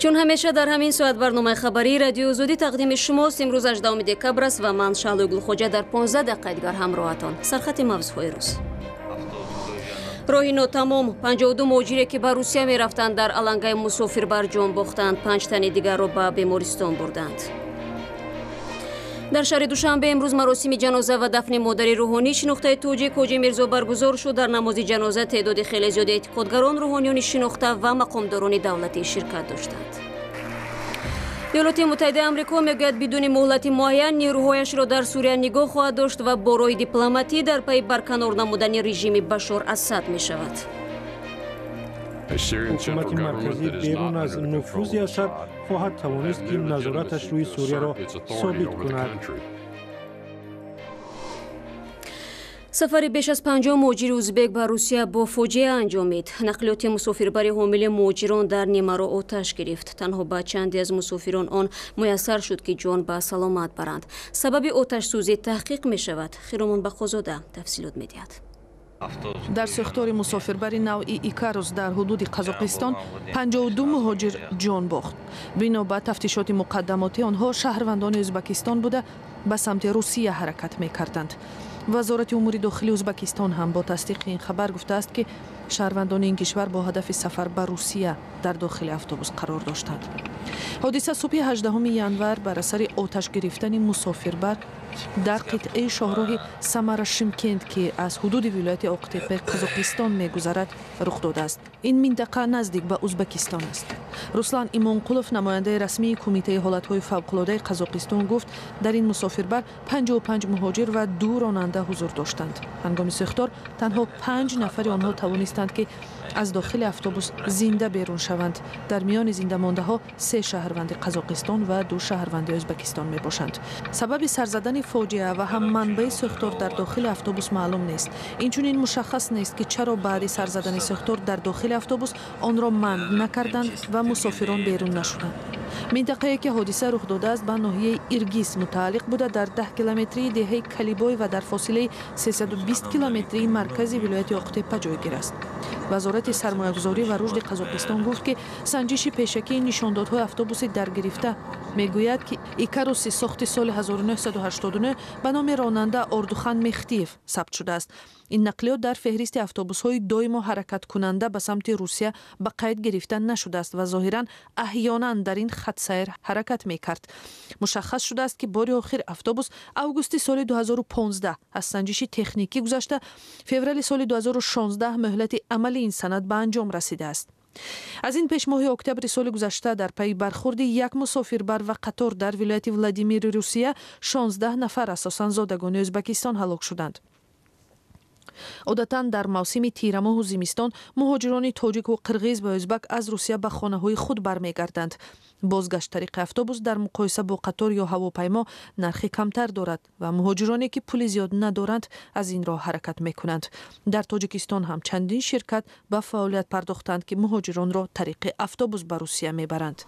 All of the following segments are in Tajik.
Чун ҳамеша дар ҳамин соат барномаи хабарии Радиои Озодӣ тақдими шумост. Имрӯз 18 декабр аст ва ман Шаҳлои Гулхоҷа дар 15 дақиқаи дигар ҳамроҳатон. Сархати мавзӯъҳои рӯз. Роҳи нотамом. 52 муҳоҷире ки ба Русия мерафтанд, дар алангаи мусофирбар ҷон бохтанд. 5 тани дигарро ба бемористон бурданд. Дар шаҳри Душанбе имрӯз маросими ҷаноза ва дафни модари рӯҳонии шинохтаи тоҷик Ҳоҷи Мирзо баргузор шуд. Дар намози ҷаноза теъдоди хеле зиёди эътиқодгарон, рӯҳониёни шинохта ва мақомдорони давлатӣ ширкат доштанд. Иёлоти Муттаҳидаи Амрико мегӯяд, бидуни муҳлати муайян нерӯҳояшро дар Сурия нигоҳ хоҳад дошт ва бо роҳи дипломатӣ дар пайи барканор намудани режими Башор Асад мешавад. Ҳукумати марказӣ берун аз нуфузи Асад хоҳад тавонист, ки назораташ рӯи Сурияро собит кунад. Сафари беш аз 50 муҳоҷири узбек ба Русия бо фоҷиа анҷомид. Нақлиёти мусофирбари ҳомили муҳоҷирон дар нимаро оташ гирифт. Танҳо ба чанде аз мусофирон он муяссар шуд, ки ҷон ба саломат баранд. Сабаби оташсӯзӣ таҳқиқ мешавад. Хиромон Бақозода тафсилот медиҳад. Дар сӯхтори мусофирбари навъи Икарус дар ҳудуди Қазоқистон 52 муҳоҷир ҷон бохт. Бино ба тафтишоти муқаддамотӣ, онҳо шаҳрвандони Ӯзбекистон буда, ба самти Русия ҳаракат мекарданд. Вазорати умури дохили Ӯзбекистон ҳам бо тасдиқи ин хабар гуфтааст, ки шаҳрвандони ин кишвар бо ҳадафи сафар ба Русия дар дохили автобус қарор доштанд. Ҳодиса субҳи 18 январ бар асари оташ гирифтани мусофирбар дар қитъаи шоҳроҳи Самара Шимкент, ки аз ҳудуди вилояти Оқтепаи Қазоқистон мегузарад, рух додааст. Ин минтақа наздик ба Ӯзбекистон аст. Руслан Имонқулов, намояндаи расмии Кумитаи ҳолатҳои фавқулодаи Қазоқистон, гуфт, дар ин мусофирбар 55 муҳоҷир ва 2 ронанда ҳузур доштанд. Ҳангоми сӯхтор танҳо 5 нафари онҳо тавонистанд, ки аз дохили автобус зинда берун шаванд. Дар миёни зиндамондаҳо 3 шаҳрванди Қазоқистон ва 2 шаҳрванди Ӯзбекистон мебошанд. Сабаби сарзадани фоҷиа ва ҳам манбаи сӯхтор дар дохили автобус маълум нест. Инчунин мушаххас нест, ки чаро баъди сарзадани сӯхтор дар дохили автобус онро манд накарданд ва мусофирон берун нашуданд. Минтақае ки ҳодиса рух додааст, ба ноҳияи Иргиз мутааллиқ буда, дар 10 километрии деҳаи Калибой ва дар фосилаи 320 километрии маркази вилояти Оқтепа ҷойгир аст. Вазорати сармоягузорӣ ва рушди Қазоқистон гуфт, ки санҷиши пешакии нишондодҳои автобуси даргирифта мегӯяд, ки Икаруси сохти соли 1989 ба номи ронанда Ордухан Мехтиев сабт шудааст. Ин нақлиёт дар феҳристи автобусҳои доимо ҳаракаткунанда ба самти Русия ба қайд гирифта нашудааст ва зоҳиран аҳёнан дар ин хатсайр ҳаракат мекард. Мушаххас шудааст, ки бори охир автобус августи соли 2015 аз санҷиши техникӣ гузашта, феврали соли 2016 муҳлати амали ин санад ба анҷом расидааст. Аз ин пеш моҳи октябри соли гузашта дар пайи бархурди як мусофирбар ва қатор дар вилояти Владимири Русия 16 нафар, асосан зодагони Ӯзбекистон, ҳалок шуданд. Одатан дар мавсими тирамоҳу зимистон муҳоҷирони тоҷику қирғиз ва ӯзбак аз Русия ба хонаҳои худ бармегарданд. Бозгашт тариқи автобус дар муқоиса бо қатор ё ҳавопаймо нархи камтар дорад ва муҳоҷироне ки пули зиёд надоранд, аз ин роҳ ҳаракат мекунанд. Дар Тоҷикистон ҳам чандин ширкат ба фаъолият пардохтанд, ки муҳоҷиронро тариқи автобус ба Русия мебаранд.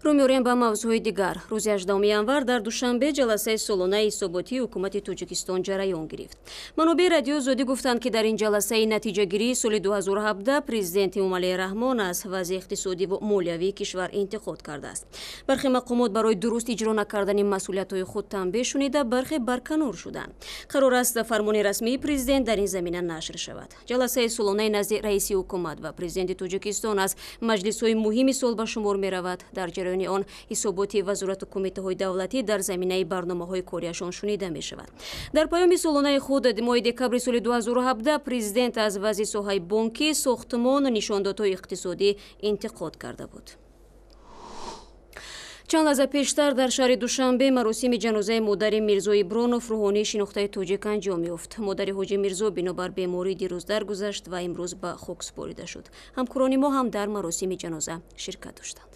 Рӯ меорем ба мавзӯъҳои дигар. Рӯзи 18 январ дар Душанбе ҷаласаи солонаи ҳисоботии ҳукумати Тоҷикистон ҷараён гирифт. Манобеи Радиои Озодӣ гуфтанд, ки дар ин ҷаласаи натиҷагирии соли 2017 президент Эмомалӣ Раҳмон аз вазъи иқтисодиву молиявии кишвар интиқод кардааст. Бархе мақомот барои дуруст иҷро накардани масъулиятҳои худ танбеҳ шунида, бархе барканор шуданд. Қарор аст, фармони расмии президент дар ин замина нашр шавад. Ҷаласаи солонаи назди раиси ҳукумат ва президенти Тоҷикистон аз маҷлисҳои муҳими сол ба шумор меравад. Дар ҷараёни он ҳисоботи вазорату кумитаҳои давлатӣ дар заминаи барномаҳои кориашон шунида мешавад. Дар паёми солонаи худ моҳи декабри соли 2017 президент аз вазъи соҳаи бонкӣ, сохтмон, нишондодҳои иқтисодӣ интиқод карда буд. Чанд лаҳза пештар дар шаҳри Душанбе маросими ҷанозаи модари Мирзо Ибронов, рӯҳонии шинохтаи тоҷик, анҷом ёфт. Модари Ҳоҷи Мирзо бинобар беморӣ дирӯз даргузашт ва имрӯз ба хок супорида шуд. Ҳамкорони мо ҳам дар маросими ҷаноза ширкат доштанд.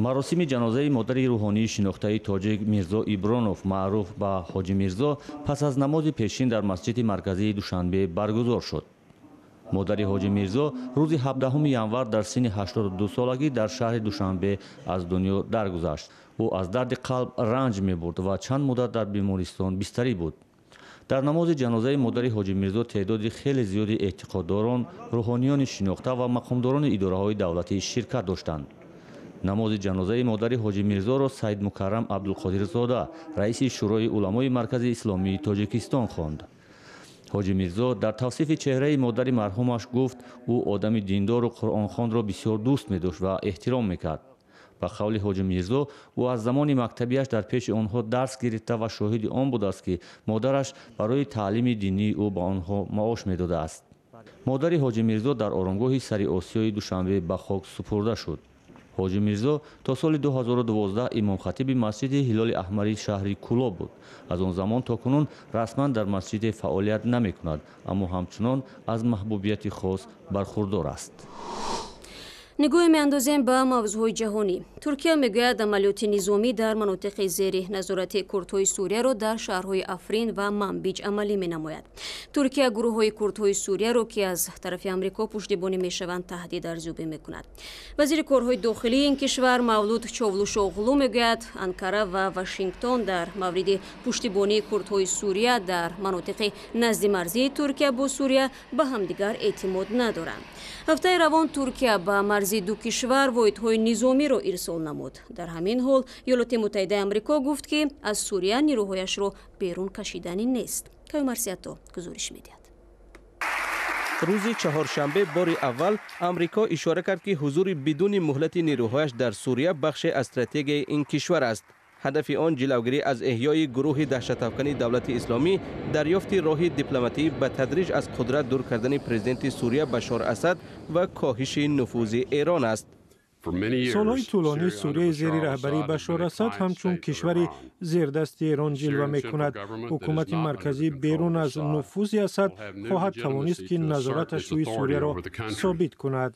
Маросими ҷанозаи модари рӯҳонии шинохтаи тоҷик Мирзо Ибронов, маъруф ба Ҳоҷи Мирзо, пас аз намози пешин дар масҷиди марказии Душанбе баргузор шуд. Модари Ҳоҷи Мирзо рӯзи 17 январ дар синни 82 солагӣ дар шаҳри Душанбе аз дунё даргузашт. Ӯ аз дарди қалб ранҷ мебурд ва чанд муддат дар бемористон бистарӣ буд. Дар намози ҷанозаи модари Ҳоҷи Мирзо теъдоди хеле зиёди эътиқоддорон, рӯҳониёни шинохта ва мақомдорони идораҳои давлатӣ ширкат доштанд. Намози ҷанозаи модари Ҳоҷи Мирзоро Саид Мукаррам Абдулқодирзода, раиси Шӯрои уламои Маркази Исломии Тоҷикистон, хонд. Ҳоҷи Мирзо дар тавсифи чеҳраи модари марҳумаш гуфт, ӯ одами диндору қуръонхонро бисёр дӯст медошт ва эҳтиром мекард. Ба қавли Ҳоҷи Мирзо, ӯ аз замони мактабиаш дар пеши онҳо дарс гирифта ва шоҳиди он будааст, ки модараш барои таълими динии ӯ ба онҳо маош медодааст. Модари Ҳоҷи Мирзо дар оромгоҳи Сари Осиёи Душанбе ба хок супурда шуд. Ҳоҷи Мирзо то соли 2012 имомхатиби масҷиди Ҳилоли Аҳмари шаҳри Кӯлоб буд. Аз он замон то кунун расман дар масҷиде фаъолият намекунад, аммо ҳамчунон аз маҳбубияти хос бархурдор аст. Нигоҳе меандозем ба мавзӯъҳои ҷаҳонӣ. Туркия мегӯяд, амалиёти низомӣ дар манотиқи зери назорати курдҳои Сурияро дар шаҳрҳои Африн ва Манбиҷ амалӣ менамояд. Туркия гурӯҳҳои курдҳои Сурияро, ки аз тарафи Амрико пуштибонӣ мешаванд, таҳдид арзёбӣ мекунад. Вазири корҳои дохилии ин кишвар Мавлуд Човлушоғлу мегӯяд, Анкара ва Вашингтон дар мавриди пуштибонии курдҳои Сурия дар манотиқи наздимарзии Туркия бо Сурия ба ҳамдигар эътимод надоранд. Ҳафтаи равон Туркия ба марзи ду кишвар воҳидҳои низомиро ирсол намуд. Дар ҳамин ҳол Иёлоти Муттаҳидаи Амрико гуфт, ки аз Сурия нирӯҳояшро берун кашиданӣ нест. Каюмарсиято гузориш медиҳад. Рӯзи чаҳоршанбе бори аввал Амрико ишора кард, ки ҳузури бидуни муҳлати нерӯҳояш дар Сурия бахше аз стратегияи ин кишвар аст. Ҳадафи он ҷилавгирӣ аз эҳёи гурӯҳи даҳшатафкани Давлати Исломӣ, дарёфти роҳи дипломатӣ ба тадриҷ аз қудрат дур кардани президенти Сурия Башор Асад ва коҳиши нуфузи Эрон аст. Солҳои тӯлонӣ Сурияи зери раҳбарии Башор Асад ҳамчун кишвари зердасти Эрон ҷилва мекунад. Ҳукумати марказӣ берун аз нуфузи Асад хоҳад тавонист, ки назораташ рӯи Сурияро собит кунад.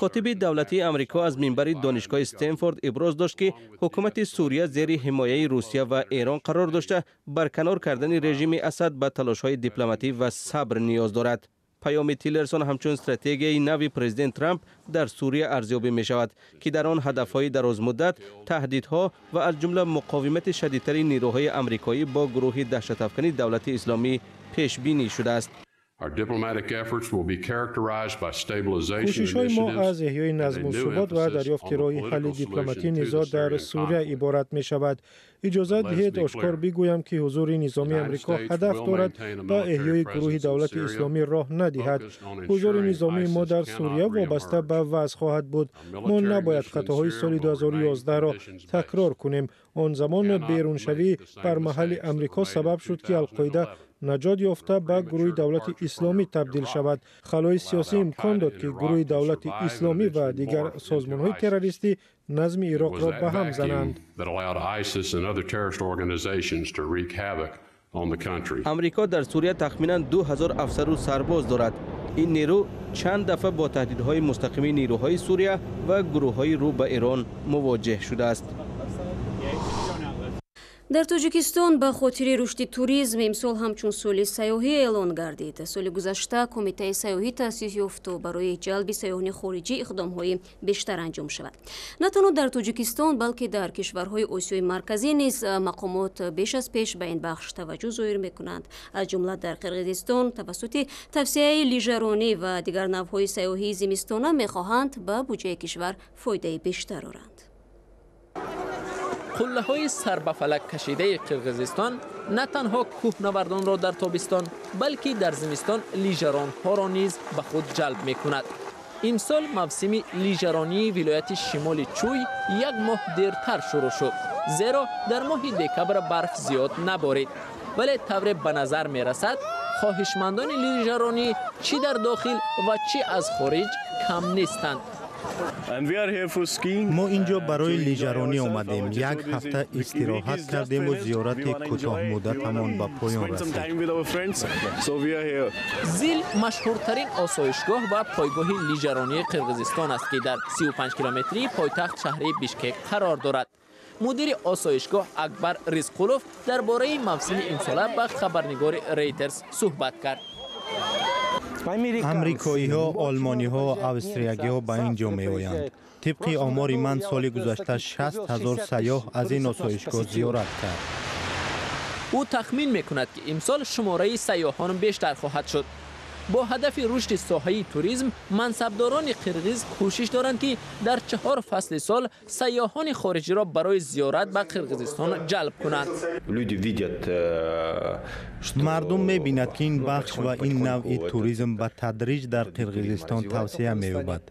Котиби давлатии Амрико аз минбари донишгоҳи Стенфорд иброз дошт, ки ҳукумати Сурия зери ҳимояи Русия ва Эрон қарор дошта, барканор кардани режими Асад ба талошҳои дипломатӣ ва сабр ниёз дорад. Паёми Тиллерсон ҳамчун стратегияи нави президент Трамп дар Сурия арзёбӣ мешавад, ки дар он ҳадафҳои дарозмуддат, таҳдидҳо ва аз ҷумла муқовимати шадидтари нерӯҳои амрикоӣ бо гурӯҳи даҳшатафкани Давлати Исломӣ пешбинӣ шудааст. Кӯшишҳои мо аз эҳёи назму субот ва дарёфти роҳи ҳалли дипломатии низоъ дар Сурия иборат мешавад. Иҷозат диҳед, ошкор бигӯям, ки ҳузури низомии Амрико ҳадаф дорад ба эҳёи гурӯҳи Давлати Исломӣ роҳ надиҳад. Ҳузури низомии мо дар Сурия вобаста ба вазъ хоҳад буд. Мо набояд хатоҳои соли 2011-ро такрор кунем. Он замон беруншавӣ бар маҳалли Амрико сабаб шуд, ки Алқоида наҷот ёфта ба гурӯҳи Давлати Исломӣ табдил шавад. Халои сиёсӣ имкон дод, ки гурӯҳи Давлати Исломӣ ва дигар созмонҳои террористӣ назми Ироқро ба ҳам зананд. Амрико дар Сурия тахминан 2000 афсару сарбоз дорад. Ин нерӯ чанд дафъа бо таҳдидҳои мустақими нерӯҳои Сурия ва гурӯҳҳои рӯ ба Эрон мувоҷеҳ шудааст. Дар Тоҷикистон ба хотири рушди туризм имсол ҳамчун соли сайёҳӣ эълон гардид. Соли гузашта Кумитаи сайёҳӣ таъсис ёфту барои ҷалби сайёҳони хориҷӣ иқдомҳои бештар анҷом шавад. На танҳо дар Тоҷикистон, балки дар кишварҳои Осиёи Марказӣ низ мақомот беш аз пеш ба ин бахш таваҷҷӯҳ зоҳир мекунанд. Аз ҷумла дар Қирғизистон тавассути тавсияи лижаронӣ ва дигар навъҳои сайёҳии зимистона мехоҳанд ба буҷаи кишвар фоидаи бештар оранд. Қуллаҳои сарбафалак кашидаи Қирғизистон на танҳо кӯҳнавардонро дар тобистон, балки дар зимистон лижаронҳоро низ ба худ ҷалб мекунад. Имсол мавсими лижаронии вилояти шимоли Чӯй як моҳ дертар шурӯъ шуд, зеро дар моҳи декабр барф зиёд наборид. Вале тавре ба назар мерасад, хоҳишмандони лижаронӣ чӣ дар дохил ва чӣ аз хориҷ кам нестанд. Мо инҷо барои лижаронӣ омадем. Як ҳафта истироҳат кардему зиёрати кӯтоҳмуддатамон ба поён расид. Зил машҳуртарин осоишгоҳ ва пойгоҳи лижаронии Қирғизистон аст, ки дар 35 километрии пойтахт шаҳри Бишкек қарор дорад. Мудири осоишгоҳ Акбар Ризқулов дар бораи мавсими имсола ба хабарнигори Рейтерс суҳбат кард. Амрикоиҳо, олмониҳо, австриягиҳо ба ин ҷо меоянд. Тибқи омори ман, соли гузашта 60 000 сайёҳ аз ин осоишгоҳ зиёрат кард. Ӯ тахмин мекунад, ки имсол шумораи сайёҳон бештар хоҳад шуд. Бо ҳадафи рушди соҳаи туризм мансабдорони қирғиз кӯшиш доранд, ки дар 4 фасли сол сайёҳони хориҷиро барои зиёрат ба Қирғизистон ҷалб кунанд. Мардум мебинад, ки ин бахш ва ин навъи туризм ба тадриҷ дар Қирғизистон тавсеа меёбад.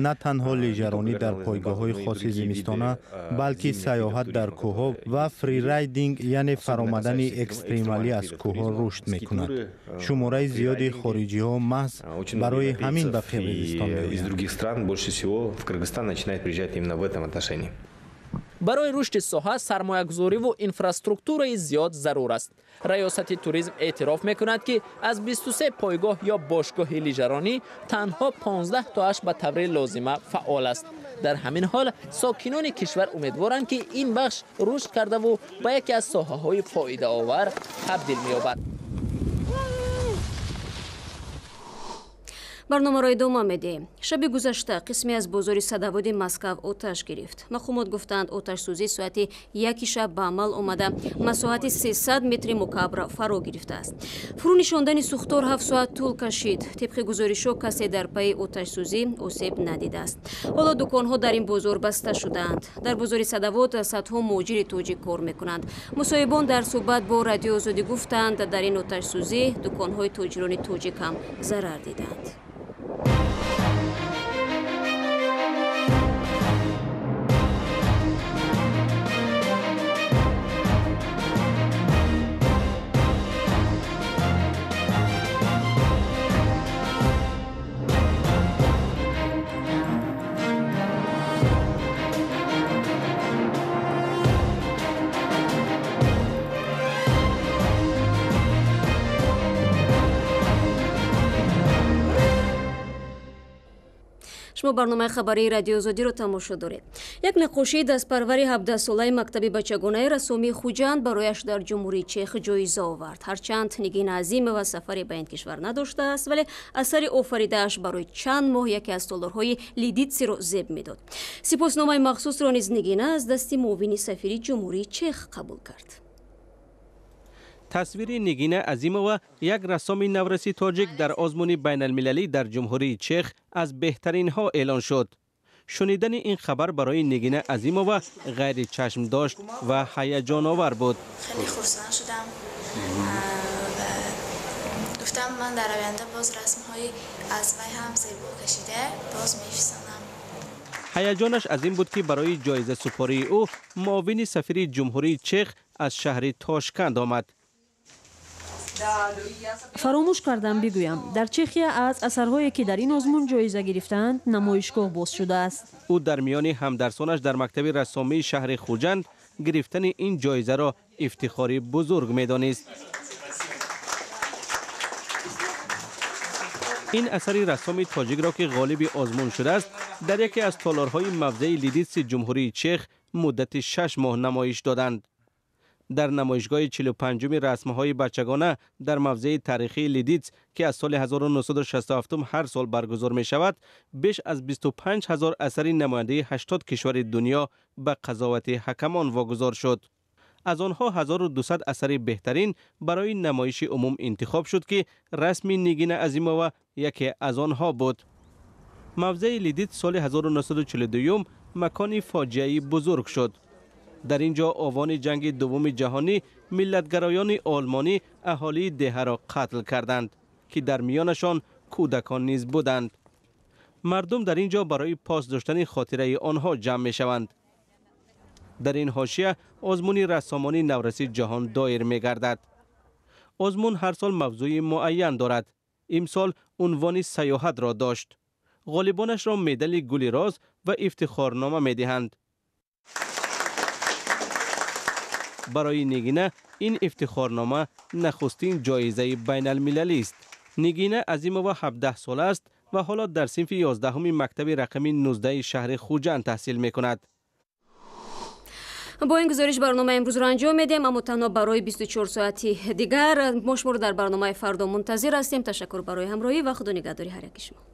На танҳо лижаронӣ дар пойгоҳҳои хоси зимистона, балки сайёҳат дар кӯҳҳо ва фрирайдинг, яъне фаромадани экстремалӣ аз кӯҳҳо, рушд мекунад. Шумораи зиёди хориҷиҳо маҳз барои ҳамин ба Қирғизистон меоянд. Барои рушди соҳа сармоягузориву инфраструктураи зиёд зарур аст. Раёсати туризм эътироф мекунад, ки аз 23 пойгоҳ ё бошгоҳи лижаронӣ танҳо 15 тоаш ба таври лозима фаъол аст. Дар ҳамин ҳол сокинони кишвар умедворанд, ки ин бахш рушд кардаву ба яке аз соҳаҳои фоидаовар табдил меёбад. Барномаро идома медиҳем. Шаби гузашта қисме аз бозори Садаводи Москав оташ гирифт. Мақомот гуфтанд, оташсӯзӣ соати 1 шаб ба амал омада, масоҳати 300 метри мукаабро фаро гирифтааст. Фурӯ нишондани сӯхтор 7 соат тӯл кашид. Тибқи гузоришҳо, касе дар пайи оташсӯзӣ осеб надидааст. Ҳоло дуконҳо дар ин бозор баста шудаанд. Дар бозори Садавод садҳо муҳоҷири тоҷик кор мекунанд. Мусоҳибон дар суҳбат бо Радиои Озодӣ гуфтанд, дар ин оташсӯзӣ дуконҳои тоҷирони тоҷик ҳам зарар диданд. Шумо барномаи хабарии Радиои Озодиро тамошо доред. Як наққошии дастпарвари 17-солаи мактаби бачагонаи рассомии Хуҷанд барояш дар Ҷумҳурии Чех ҷоиза овард. Ҳарчанд Нигина Азимова сафаре ба ин кишвар надоштааст, вале асари офаридааш барои чанд моҳ яке аз толорҳои Лидитсиро зеб медод. Сипосномаи махсусро низ Нигина аз дасти муовини сафири Ҷумҳурии Чех қабул кард. Тасвири Нигина Азимова, як рассоми навраси тоҷик, дар озмуни байналмилалӣ дар Ҷумҳурии Чех аз беҳтаринҳо эълон шуд. Шунидани ин хабар барои Нигина Азимова ғайричашм дошт ва ҳаяҷоновар буд. Хеле хурсанд шудам ва гуфтам, ман дар оянда боз расмҳои аз вай ҳам зебо кашида боз мефисонам. Ҳаяҷонаш аз ин буд, ки барои ҷоизасупории ӯ муовини сафири Ҷумҳурии Чех аз шаҳри Тошканд омад. Фаромӯш кардам бигӯям, дар Чехия аз асарҳое, ки дар ин озмун ҷоиза гирифтаанд, намоишгоҳ боз шудааст. Ӯ дар миёни ҳамдарсонаш дар мактаби рассомии шаҳри Хуҷанд гирифтани ин ҷоизаро ифтихори бузург медонист. Ин асари рассоми тоҷикро, ки ғолиби озмун шудааст, дар яке аз толорҳои мавзеи Лидитси Ҷумҳурии Чех муддати 6 моҳ намоиш доданд. Дар намоишгоҳи 45-уми расмҳои бачагона дар мавзеи таърихии Лидиц, ки аз соли 1967 ҳар сол баргузор мешавад, беш аз 25 ҳазор асари намояндаи 80 кишвари дунё ба қазовати ҳакамон вогузор шуд. Аз онҳо 1200 асари беҳтарин барои намоиши умум интихоб шуд, ки расми Нигина Азимова яке аз онҳо буд. Мавзеи Лидиц соли 1942 макони фоҷиаи бузург шуд. Дар ин ҷо овони ҷанги дуввуми ҷаҳонӣ миллатгароёни олмонӣ аҳолии деҳаро қатл карданд, ки дар миёнашон кӯдакон низ буданд. Мардум дар ин ҷо барои пос доштани хотираи онҳо ҷамъ мешаванд. Дар ин ҳошия озмуни рассомони навраси ҷаҳон доир мегардад. Озмун ҳар сол мавзӯи муайян дорад. Имсол унвони сайёҳатро дошт. Ғолибонашро медали гули роз ва ифтихорнома медиҳанд. Барои Нигина ин ифтихорнома нахустин ҷоизаи байналмилалӣ аст. Нигина Азимова 17 сола аст ва ҳоло дар синфи 11-уми мактаби рақами 19 шаҳри Хуҷанд таҳсил мекунад. Бо ин гузориш барномаи имрӯзро анҷом медиҳем, аммо танҳо барои 24 соати дигар. Мо шуморо дар барномаи фардо мунтазир ҳастем. Ташаккур барои ҳамроҳӣ ва худо нигаҳдори ҳар яки шумо.